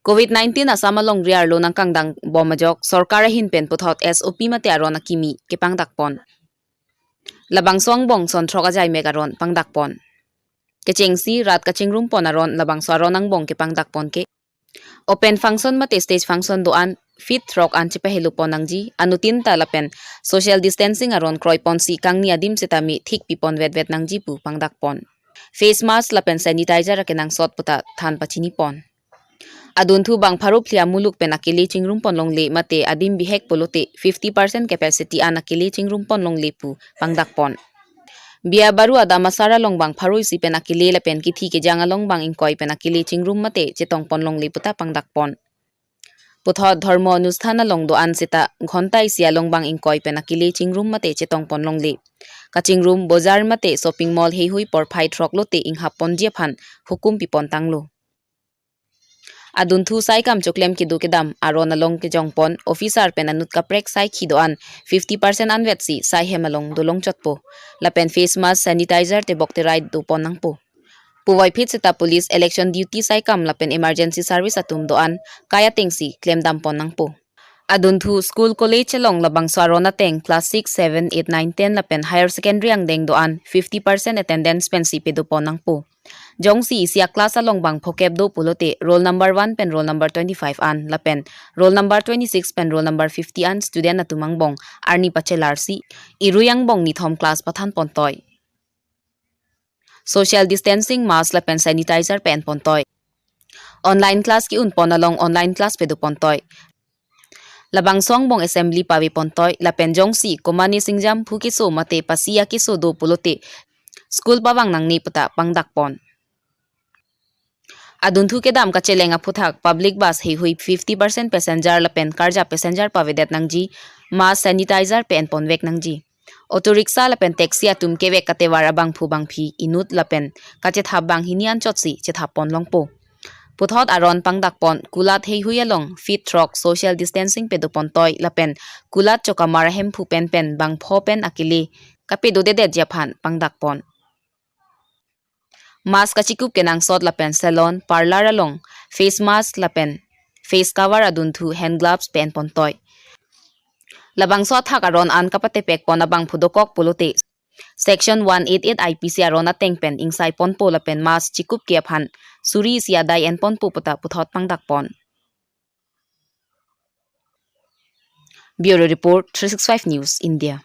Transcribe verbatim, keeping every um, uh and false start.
Covid nineteen Assam alongri arlo nangkangdang bom ajok sorkar ahin pen puthot S O P mate aron akimi kepangdakpon. Labangso angbong son throk ajai mek aron pangdakpon. Kechengsi rat kachingrumpon aron labangso aron angbong kepangdakpon ke. Open function mate stage function do-an feet throk an chepahelopon nangji, anuttin ta lapen social distancing aron kroiponsi kangni adim setame thik pipon vetvet nangji pu pangdakpon. Face mask lapen sanitizer akenangsot puta than pachinipon. Adunthu bang pharo phli amuluk pen akele chingrumpon longle mate adim bihek pulote fifty percent capacity an akele chingrumpon longle pu pangdakpon. Biya baru adam asar along bang pharo isi pen akele lapen kithi kejang along bang ingkoi pen akele chingrum mate chetongpon longle puta pangdakpon. Puthot dhormo anusthan along do-an seta ghonta isi along bang ingkoi pen akele chingrum mate chetongpon longle. Kachingrum bojar mate shopping mall heihui porphai throk lote inghapponji aphan hukum pipon tanglo. Adunthu saikam choklem kedo kedam aron along kejongpon officer pen anut kaprek saikhi do-an fifty percent anvetsi saihem along dolongchotpo. Lapen face mask, sanitizer tebok terai dopon nangpo. Puvoiphit seta police, election duty saikam lapen emergency service atum do-an kai atengsi klemdampon nangpo. Adunthu school college along labangso aron ateng class six, seven, eight, nine, ten lapen higher secondary angdeng do-an fifty percent attendance pensi pedopon nangpo. Jongsi isi a-class along bang phokep do pulote roll number one pen roll number twenty-five an lapen roll number twenty-six pen roll number fifty an student atum angbong arni pachelarsi irui angbong nithom class pathanpontoi. Social distancing, mask lapen sanitizer penpontoi. Online class ke-unpon along online class pedopontoi. Labangso angbong assembly pavepontoi lapen jongsi komane singjam phu keso mate pasi akeso do pulote school pavang nangne puta pangdakpon. Adunthu kedam kacheleng aphuthak public bus heihui fifty percent passenger lapen karjap passenger pavedet nangji, mask, sanitizer penponvek nangji. Auto rickshaw lapen taxi atum kevek katevar abangphu bangphi inut lapen kachethap banghini anchotsi chethappon longpo. Puthot aron pangdakpon, kulat heihui along feet throk social distancing pedopontoi lapen kulat chokamar ahemphu penpen bangpho pen akele kapedodedetji aphan pangdakpon. Mask kachikup kenangsot lapen salon, parlour along face mask lapen face cover adunthu hand gloves penpontoi. Labangso athak aron an kapatepekpon abangphu dokok pulote section one eight eight I P C aron ateng pen ingsaiponpo lapen mask chikup ke aphan suri isi adai enponpo puta puthot pangdakpon. Bureau Report, three six five News, India.